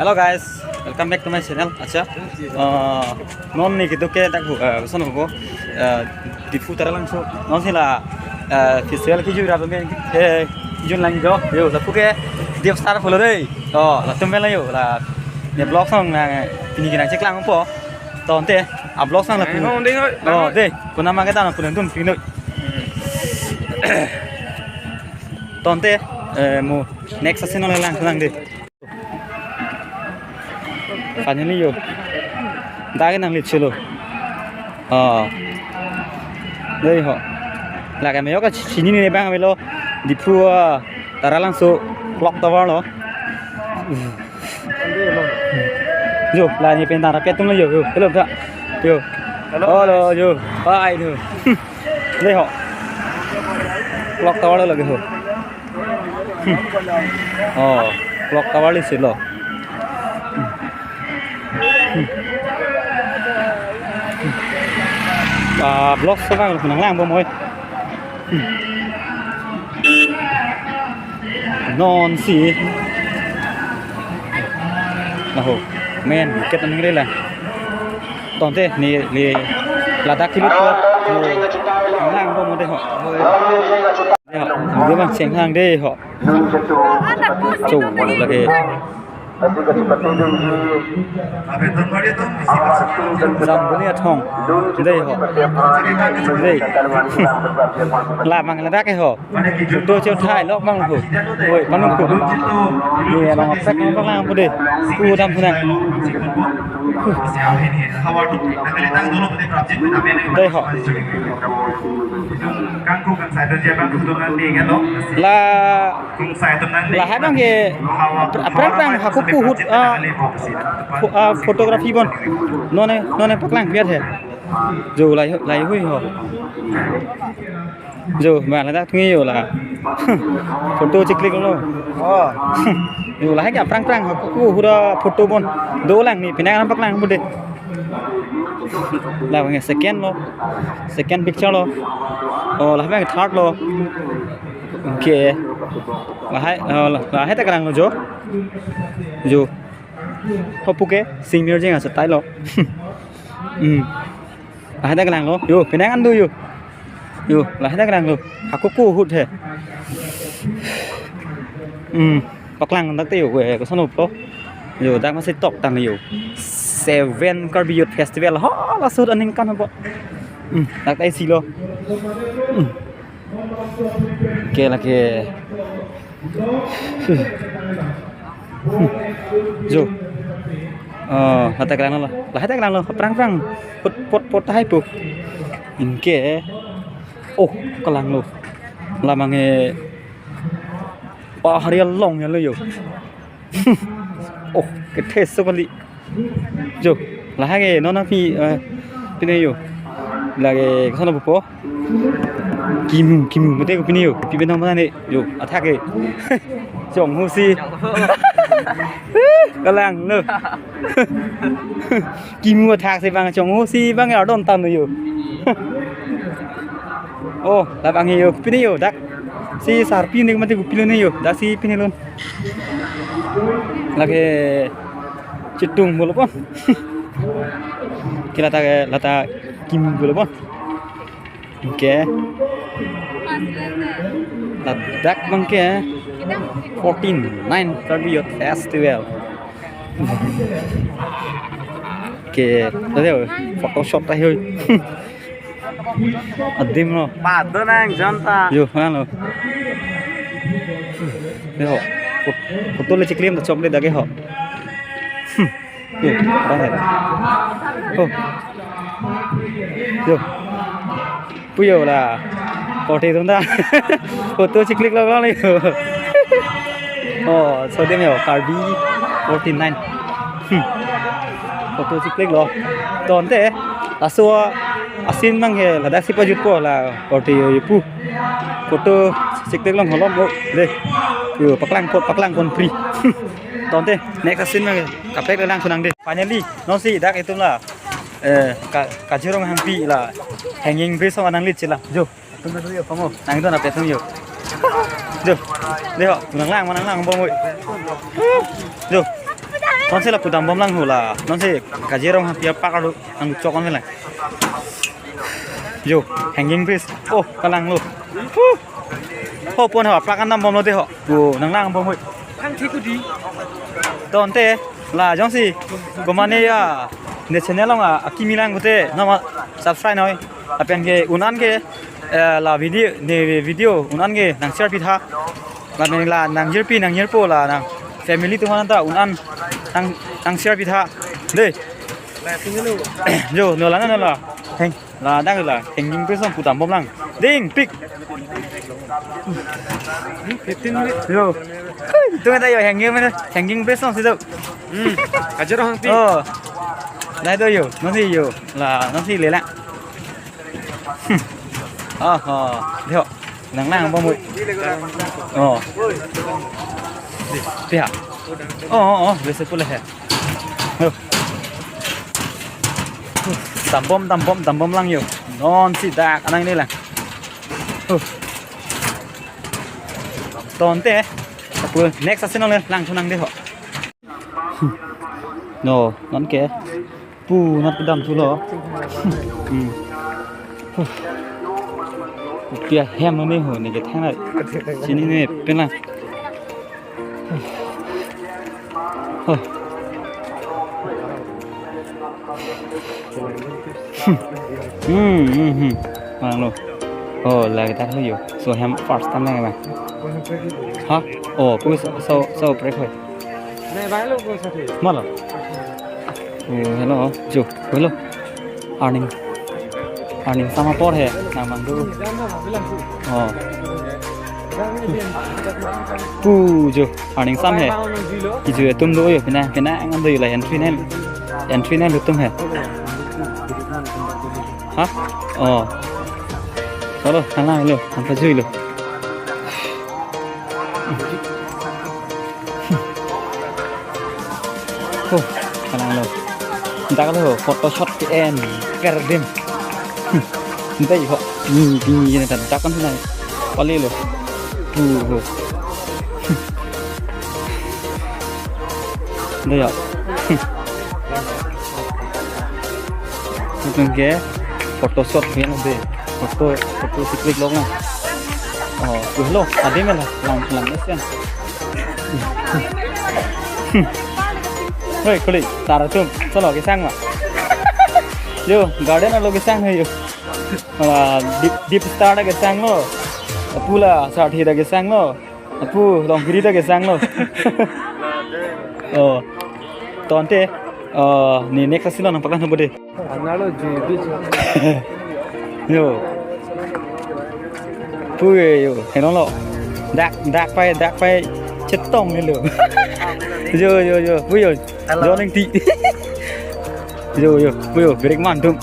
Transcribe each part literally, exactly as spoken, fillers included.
Hello guys, welcome back to my channel. Acha, uh, non ne kedo ke dak uh, koson hobo, uh, Diphu Taralangso. Non si la uh, festival kejui ra pen ke jun lang jo. Yo, lapu ke Dev Star follow dei. Oh, latum pen la yo la ne vlog song na pini kenang cheklang po. To ante a vlog song la pu. Nang hong ding hoi, nang Oh, hoi. Dei, kuna ma ke ta na pu nang tum pino. To ante eh, mo next asin lang lang dei. Finally yo. Dak ke nangli chelo. Oh. Dei ho. Lake me yo ka chini ne bang avelo. Diphu uh, Taralangso clock tower lo. Yo, la ne pen tara pet tum lo yo. Yo, hello ta. Yo. Hello. Hello, yo. Bye, yo. Dei ho. Clock tower lo lake ho. Hmm. Oh, clock tower le silo. Hmm. Hmm. Ah, vlog sa bang nang lang bom hoi. Hmm. Non si. Naho, men, ket nang le la. To ante ne le ladak kilut ko. Nang lang bom dei ho. Dei ho, dei bang cheng hang dei ho. Cho lake. Zamboni athong. Dei ho. Dei. La mang ladak ke ho. Photo chethai lo mang ho. Oi, panu ko. Ni abang pek abang lang pu dei. Pu dam pu nang. Dei ho. La lahai abang ke aphrang aphrang haku kuhut ah, pho- ah, photography bon. Non ne non ne paklang biat he. Jo lai lai hui ho. Jo ma ladak thungi yo la. Photo cheklik lo. Oh. Yo lahai ke aphrang aphrang haku kuhut ah photo bon. Dolang ne pini nang paklang pu dei. La abang second lo. Second picture lo. Oh, la abang third lo. Okay. Lahai, oh, la- lahai ta kelang lo jo. Jo. Hopu ke sing mir jeng asa tai lo. Hmm. Lahai ta kelang lo. Yo, pini nang an do yo. Yo, lahai ta kelang lo. Haku kuhut he. Hmm. Paklang dak te yo, eh, koson hopo. Yo, dak masi tok tang yo. Seven Karbi Youth Festival. Ho, laso ahut aningkan hopo. Hmm, dak ta isi lo. Hmm. Ke lake. Hmm. Jo. Oh, lahai ta kelang lo. Lahai ta kelang lo. Aphrang aphrang. Pot pot pot hai pu. Anke. Oh, kelang lo. La abang ke. Pahari along ya lo yo. Oh, kethe so kali. Jo, lahai ke non nangpi eh, pine yo. Lake koson pupo. Kimu, kimu, mate ko pine yo. Pi pen nang mana ne. Jo, athak ke. Chonghu si. Kelang lo. Kimu athak si abang chonghu si abang ardom tang yo. Oh, la abang yo pine yo dak. Si sarpi ne mate ko pine yo. Dak si pine lon. Lake chitung bolo pon. Ke lata lata kim bolo pon. Okay. Ladak abang ke fourteen nine Karbi Youth Festival. Okay, tadi apa? Photo shoot ahi hoi. Adim lo. Pado nang jonta. Yo, halo. Yo, fot- photo le chiklim ta chok le dak ke ho. Hmm. Yo, apa hai? Oh. Yo. Puyo la. Forty tum ta. Photo chiklik lo lo yo. Oh, so adim yo Karbi forty nine. Hmm. Photo chiklik lo. To ante laso asin abang ke ladak si pajutpo la forty yo pu. Photo chiklik long holom lo dei. Yo paklang pot paklang kon free. To ante next asin abang ke kaprek lang sunang dei. Finally, non si dak itum la. Eh, ka kajirong hangpi la. Hanging bridge song anang lit chila. Jo. Tum tu yo kamu. Nang itu na petum yo. Jo. Dei ho, nang lang, nang lang bom oi. Jo. Non si lapu dambom lang hula. Non si Kazirong Hangpi a-park arlo nangchok on lang. Yo, hanging bridge. Oh, kalang lo. Huh. Ho pon ho, park an dambom lo de ho. Yo, nanglangbom hoi. Thang thik udi. To ante, la jongsi, komane ya, ne channel along akimi lang pute, nama subscribe noi. Lapen ke un-an ke, eh, la video, ne video un-an ke nang share pitha. Lapen la nang jirpi, nang jirpo la nang family atum aphan ta un-an nang, nang share pitha. Dei. Jo, nola na nola. Heng, la dang la. Hanging bridge along pu dambom lang. Ding, pik. Fifteen minutes. Yo. Tung ta yo hanging mana? Hanging bridge along si do. Hmm. Kazirong Hangpi. Oh. Dei do yo, non si yo. La, non si le lang. Hmm. Oh, oh. Dei ho. Nanglangbom hoi. Oh. Piha. Oh, oh, oh. Bese pula he. Oh. Dambom, dambom, dambom lang yo. Non si dak anang ni lang. Oh. To ante. Apo next asin nang lang chonang dei ho. No, non ke. Pu nat kedam thulo. Hmm. Huh. Pu pi ahem lo ne ho, ne ke thang na. Chini ne pen lang. Huh. Hmm, hmm, hmm. Mang lo. Oh, lagi tak yo. So hem first time lang ba. Ha? Oh, pu so, so, so break hoi. Malo. Oh, hello. Jo, hello. Arning. Arning sama por he. Nang mang do. Oh. Pu jo. Arning sam he. Kiju atum do yo. Pina, pina ngan do yo la entry nel. Entry nel atum he. Ha? Oh. Chalo, nang lang lo. Nang pajui lo. Oh, kalang lo. Dak lo, photo shoot ke-en, kerdem. Dei ho, ni, ni, ni, dak kan na. Pali lo. Tuh, ho. Dei ya. Latum ke photo shoot biang dei. Photo, photo si click long na. Oh, tuh lo, adim la, lang, lang esen. Hoi, kuli, tar atum, chalo kesang ma. Yo, garden arlo kesang hai yo. Ah, deep, deep star ta kesang lo. Apu la, sarthi ta kesang lo. Apu, Longkiri ta kesang lo. Oh. To ante, ah, ne next asin lo nangpaklang tha bo dei. Analo jubi. Yo. Pu ke yo, heno lo. Dak, dak pai, dak pai chetong ni lo. Yo, yo, yo. Pu yo. Hello. Joining ti. Yo, yo. Pu yo, break man tum.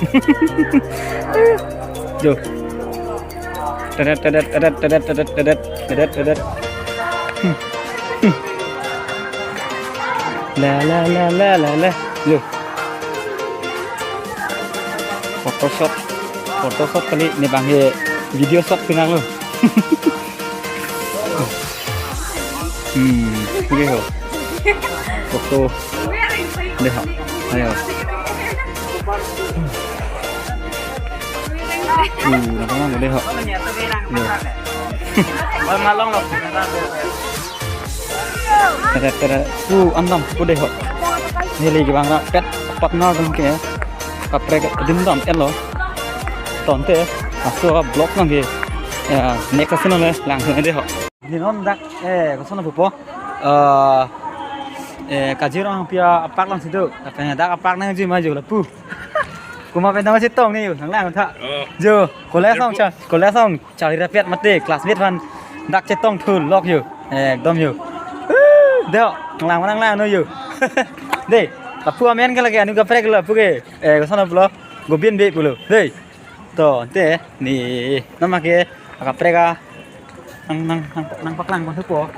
Yo. Tedet, tedet, tedet, tedet, tedet, tedet, tedet, tedet. Hmm. Hmm. La, la, la, la, la, la. Yo. Photo shoot. Photo shoot kali ne bang he video shoot pinang lo. Hmm, oke ho. Photo. Dei ho. Ayo. Uh, napa nang dei ho. Yo. Malong lo. Tere, tere. Uh, andam pu dei ho. Neli ke bang ra pet partner dong ke. Kaprek adim dam-et lo. To ante, laso vlog nang ke. Ya, next asin lo lang dei ho. Ne non dak, eh, koson pupo. Eh, eh, Kazirong Hangpi a-park lang si do. Katanya dak a-park nangji ma jo lapu. Komat pen nama chetong ni yo, nanglang tha. Oh. Jo, college along cha, college along charli rapet mate classmate aphan dak chetong thul lok yo. Eh, ekdom yo. Dei ho, nanglang nanglang no yo. Dei, lapu amen ke lake anu kaprek lapu ke. Eh, koson pulo, Gobin Bey pulo. Dei. To, ante, ne, nama ke, akaprek a, nang, nang, nang, nangpaklang pon thupo.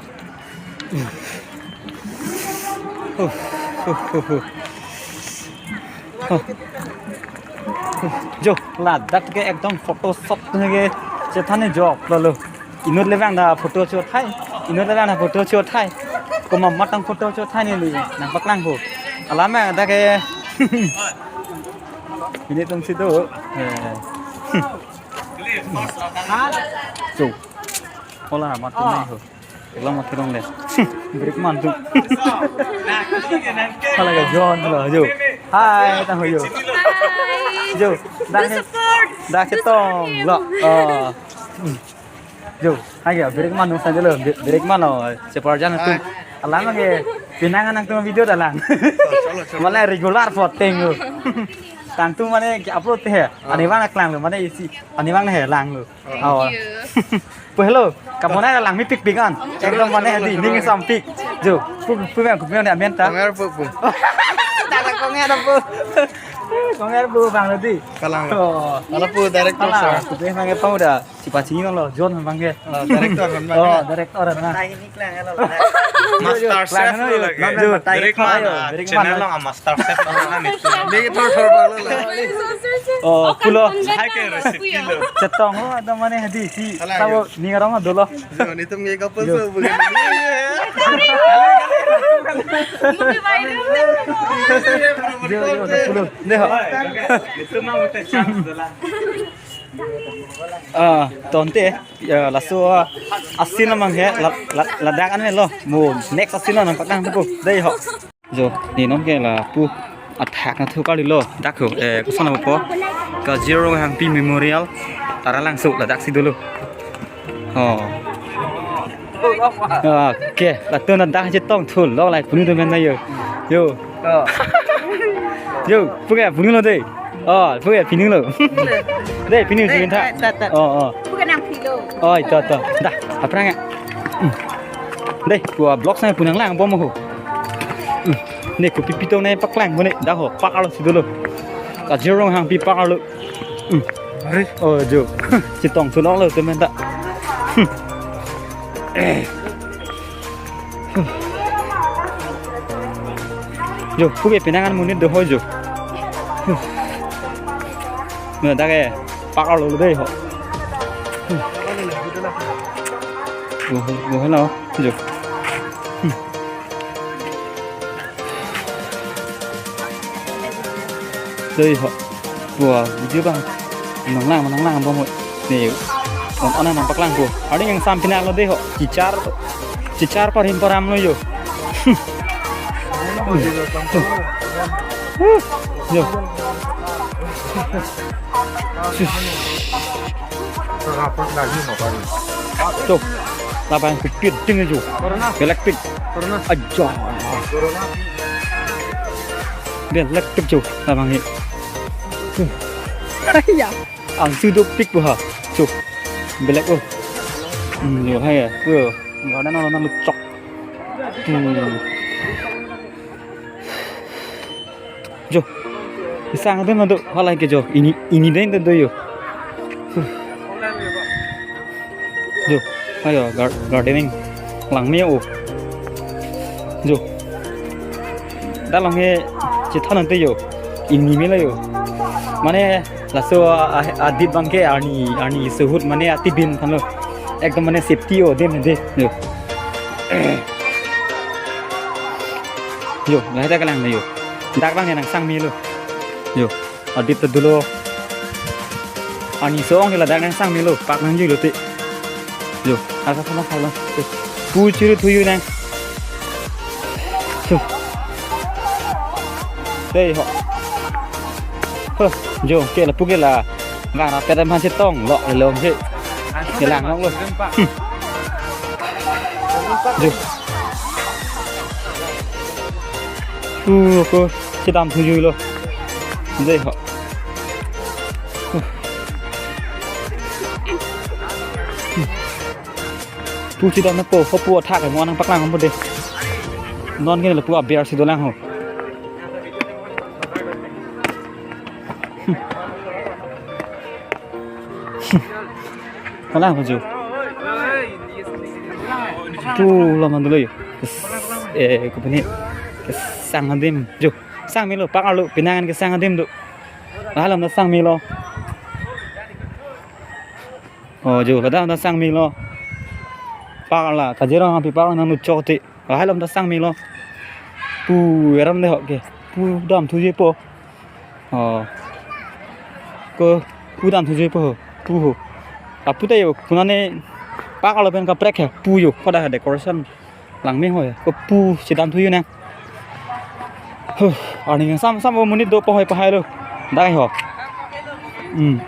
Uh, uh, uh, uh. Oh. Uh, jo, ladak ke ekdom photo shoot ke chethan ne jo, lo lo. Inut le bang ta photo shoot hai, inut le bang ta photo shoot hai. Komat matang photo shoot hai neli, nangpaklang ho. Alam ya, dak ke. Ini tum situ. Eh. So. Hola, mati nih ho. Hola, mati dong deh. Break man tu. Hola, ke John, hola, yo. Hai, ta ho yo. Yo, dak ke, dak ke tong lo. Oh. Yo, hai ya, break man nung sanjelo, break man lo, separjan tu. Alam ke, pinangan nangtum video dalang. Malah regular voting lo. Tangtum mane ki upload te he. Ani bang klang lo, mane isi, ani bang he lang lo. Oh. Pu hello, kamu na lang mi pik pik an. Ekdom mane di, ning sampik. Jo, pu, pu yang, pu yang ni amen ta. Konger pu, pu. Tara konger pu. Konger pu bang lo di. Kalang lo. Oh. Ala pu director sa. Pu bang ke pau da. Sipa sini lo, John bang ke. Oh, director bang. Oh, director bang. Master chef lo lagi. Yo, yo, yo. Break man, break man. Channel lo master chef lo na nitu. Ni thor thor bang lo la. Oh, pulo. Hai ke recipe lo. Chetong lo, ada mana hadi si. Alang, tahu yo. Ni orang dolo. Jo, nitum ke couple so bukan. Yo, yo, pulo. Deh, ho. Itu mah udah chance dulu. Ah, tonte, ya, laso, ah, asin lamang he, la, la, ladak an lo, mo, next asin lo nangpaklang tu, dei ho. Jo, ni non ke lapu athak na thu kali lo, dak ho, eh, koson apo, Kazirong Hangpi Memorial, Taralangso, ladak si dolo. Oh. Ah, oke, latum na dak chetong thul lo lai punu do men na yo. Yo. Oh. Yo, puke punu lo dei. Oh, puke punu lo. Dei, punu. Eh, juin tha. Eh, ta, ta. Oh, oh. Puke nang pilo. Oh, ito, ito. Dah, aphrang ya. Hmm. Dei, pu vlog sa punang lang bom ho. Hmm. Dei, kopi pitong ne paklang bo ne. Dah ho, park arlo si dolo. Kazirong Hangpi park arlo. Hmm. Are? Oh, jo. Chetong thulong lo temen ta. Hmm. Eh. Jo, puke pinangan monit do ho jo. Hmm. Nah, dak ke park arlo dei ho. Hmm. Bo, bo, hello. Jo. Hmm. Dei ho. Pu video bang. Nanglang, nanglang bom ho. Ni. On, on nangpaklang pu. Arni yang sampinat lo dei ho. Chichar. Chichar parim param lo yo. Yo. Tuh, laban kupit ding ajo. Belek pit. Aja. Belek pit jo, laban he. Tuh. Ya. Angsu dopik bo ha. Tuh. Belek oh. Hmm, yo hai ya. Yo. Nggak ada nang nang lucok. Hmm. Jo. Sang adim do, halai ke jo. Ini, ini dei do yo. Jo. Ayo, gar-, gardening. Langme oh. Jo. Dak along he chethan ante yo. Ini mela yo. Mane laso a-, a-, adit bang ke arni, arni suhut mane atibin thanlo. Ekdom mane safety oh, dem de. Yo. Yo, lahai ta kalang na yo. Dak bang nang sang melo. Yo, adit ta dolo. Arni song hila dak nang sang melo, park nang juilo te. Yo, asa sama salam. Pu chiri thuyu nang. Yo. Hei ho. Huh, jo, ke lapu ke la. Ngarap pada man chetong lo, lo he. Ke lang lo. Hmm. Jo. Uh, ko chedam thuyu lo. Dei ho. Pu chedam na po, ho pu athak mo nangpaklang mo dei. Non ke lapu aber si dolang ho. Hala ho jo. Tu lo man dolo yo. Eh, ko pini. Kesang adim jo. Sang melo park arlo pinangan kesang adim do. Lahalam ta sang melo. Oh jo, ladak ta sang melo. Park la, Kazirong Hangpi park nang nu chok te. Lahai alam ta sang melo. Pu eram dei ho ke. pu damthuji po. Oh. Ko pu damthuji po ho. Pu ho. Apu ta yo, konane park alo pen kaprek he. Pu yo, kodak decoration. Langme ho ya. Ko pu si damthu yo nang. Huh, arni sam sam o monit do pahoi pahai lo. Dai ho. Hmm.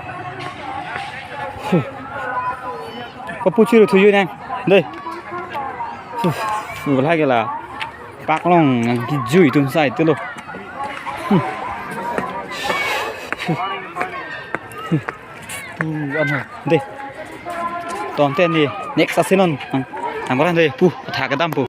Huh. Ko pu churu thu yo nang. Dei. Huh, pu lake la. Park along nangkejui atum sai tu lo. Hmm. Huh. Pu an ho. Dei. Tangte ne next asin non. Nang, nang boran dei pu, athak kedam pu.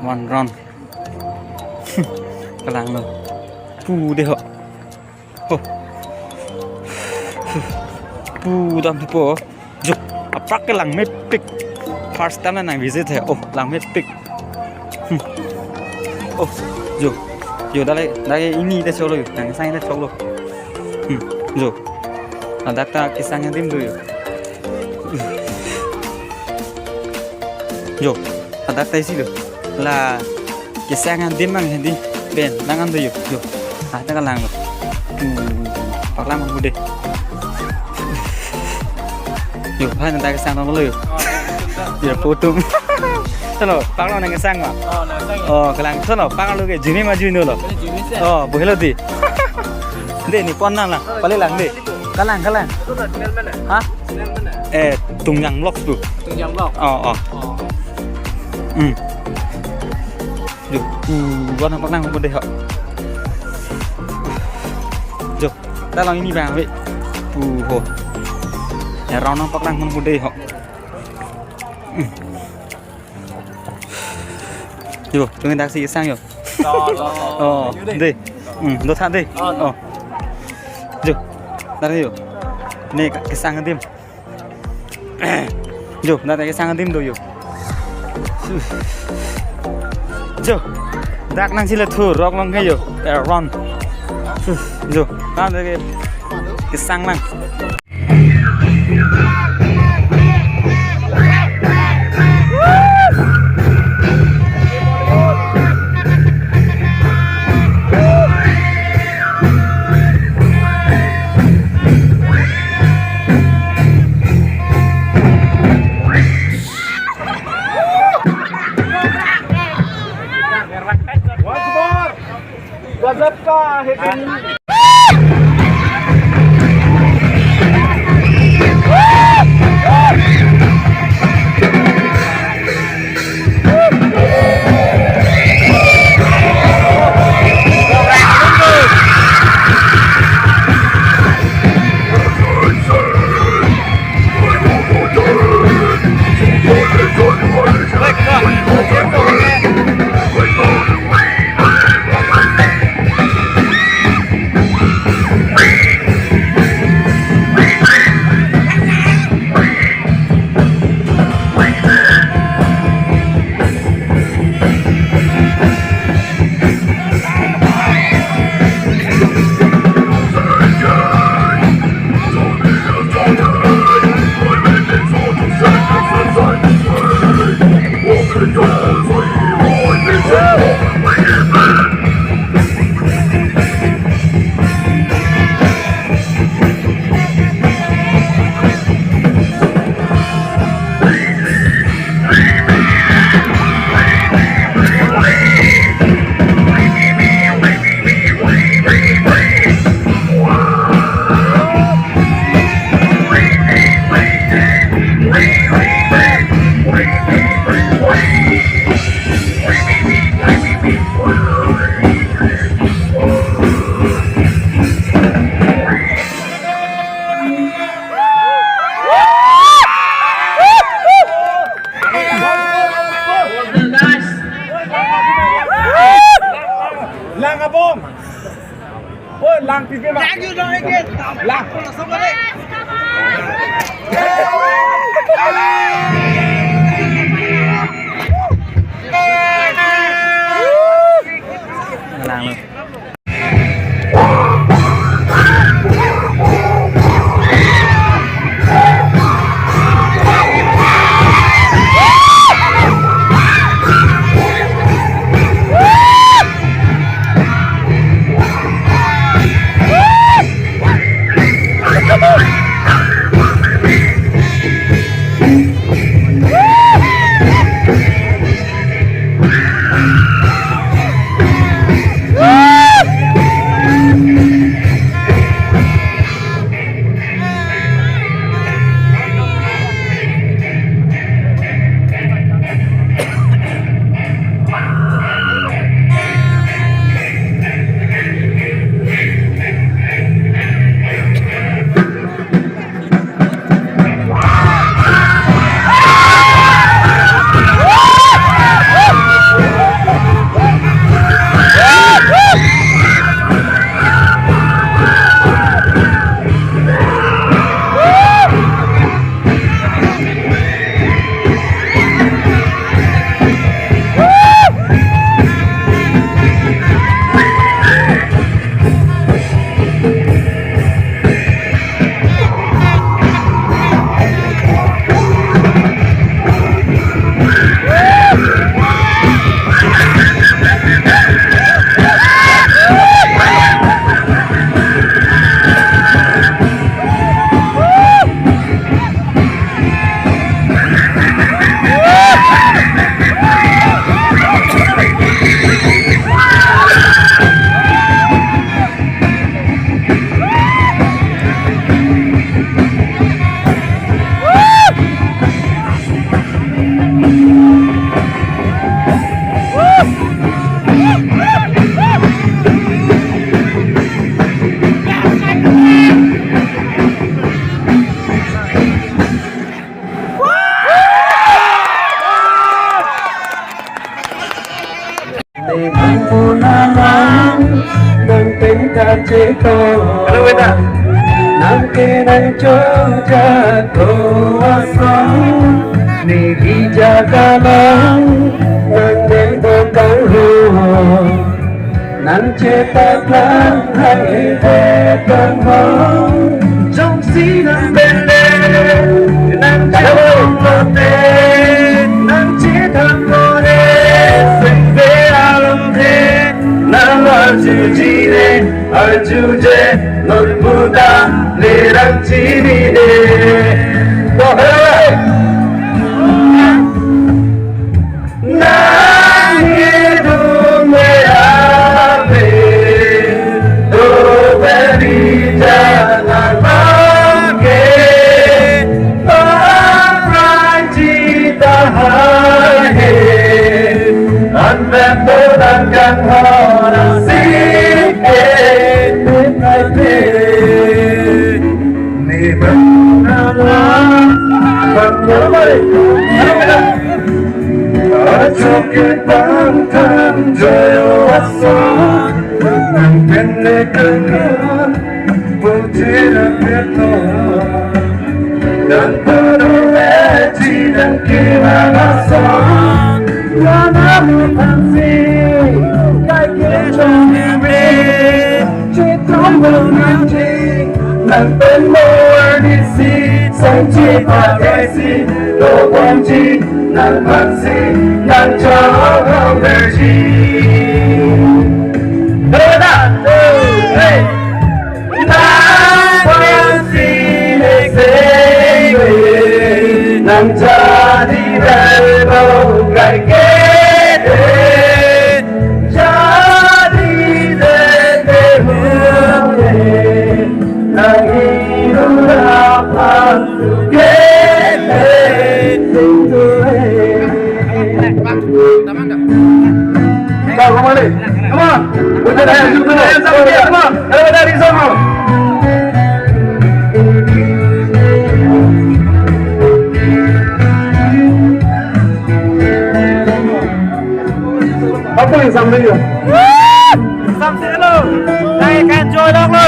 One round. Kalang lo. Pu dei ho. Ho. Pu damthu po. Jo, aprak ke langmepik. First time nang visit he. Oh, langmepik. Hmm. Oh, jo. Jo, dale, dale ini ta choklo. Nang sang ta choklo. Hmm, jo. Ladak ta kesang adim do yo. Jo, ladak ta isi lo. La kesang adim mang hedi. Pen, nang an do yo. Jo. Ah, ta kalang lo. Hmm, paklang mang hode. Jo, hai nang ta kesang lo yo. Jo, photo. Sono, paklang nang kesang ma. Oh, nang sang. Oh, kalang. Sono, paklang lo ke juni ma juni lo. Ini juni se. Oh, bohelo di. Dei, ne pon nang la. Pali lang dei. Kalang, kalang. Itu na channel mana? Ha? Channel mana? Eh, Tungjang Vlogs tu. Tungjang Vlog. Oh, oh. Oh. Hmm. Jo, uh, gua nampak nang hode ho. Jo, ta long ini bang, be. Uh, ho. Ya, rong nampak nang hode ho. Hmm. Jo, tungin taksi sang yo. Oh, dei. Hmm, dotha dei. Oh. Jo. Dari jo. Ne ka-, kesang adim. Jo, dak kesang adim do jo. Jo. Dak nangsi le thu, rok long ke jo. Eh, run. Jo. Kan lagi kesang lang. Once more, Gazette ka hitin. Lang abong. Oh, lang pipe ma. Lang yun lang again. Lang. Lang lo. Hello, beta. Nang ke nang choja ko asong, neli jaga lang, nang den bokang ho. Nang chetak lang hai he tang ho. Jongsi nang bele, nang chetong lote, nang chetong lote, sengve along the, nang arju jine, arjuje non muda lerang chinine. Dohai. Nang hidung me ave, do beri jana bangke, bang Ranjita hai, an bento dan kan hona sike, ni bang nala, bang nala. Ajo ke bang than joyo asong, nang pen le kangkang, putih na peto. Dan pedo le chi dan ke na asong, yana me thansi, kai ke chong me. Chitong bong nangji, nang pen mo arnisi, sangji patesi, do bongji, nang mansi, nang chong berji. Hello, beta. Hey. Nang mansi ne sengwe, nang jadi bel bong kai ke. Jadi tete hule, nang iru rapan tu kete singkue. Come on, come on. Come on. Put your hands up, come on. Everybody, come on. Apa yang sampai ya? Samselo, nai kan joy dong lo.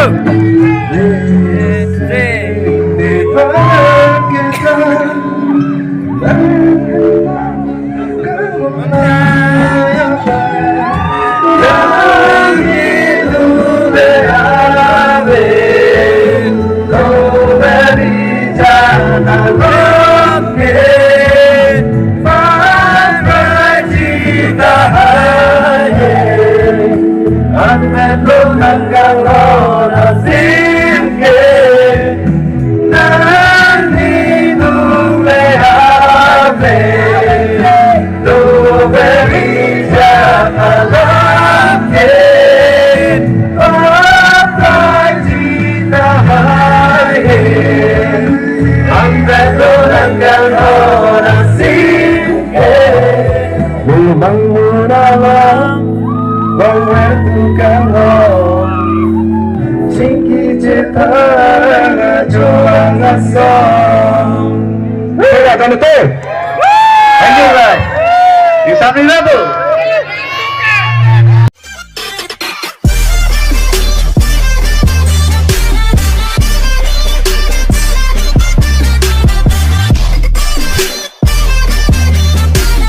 Bang muna lang, bang wetu kan ho, singki chetang ajo ang asong. Thank you, guys. Isam ni na tu.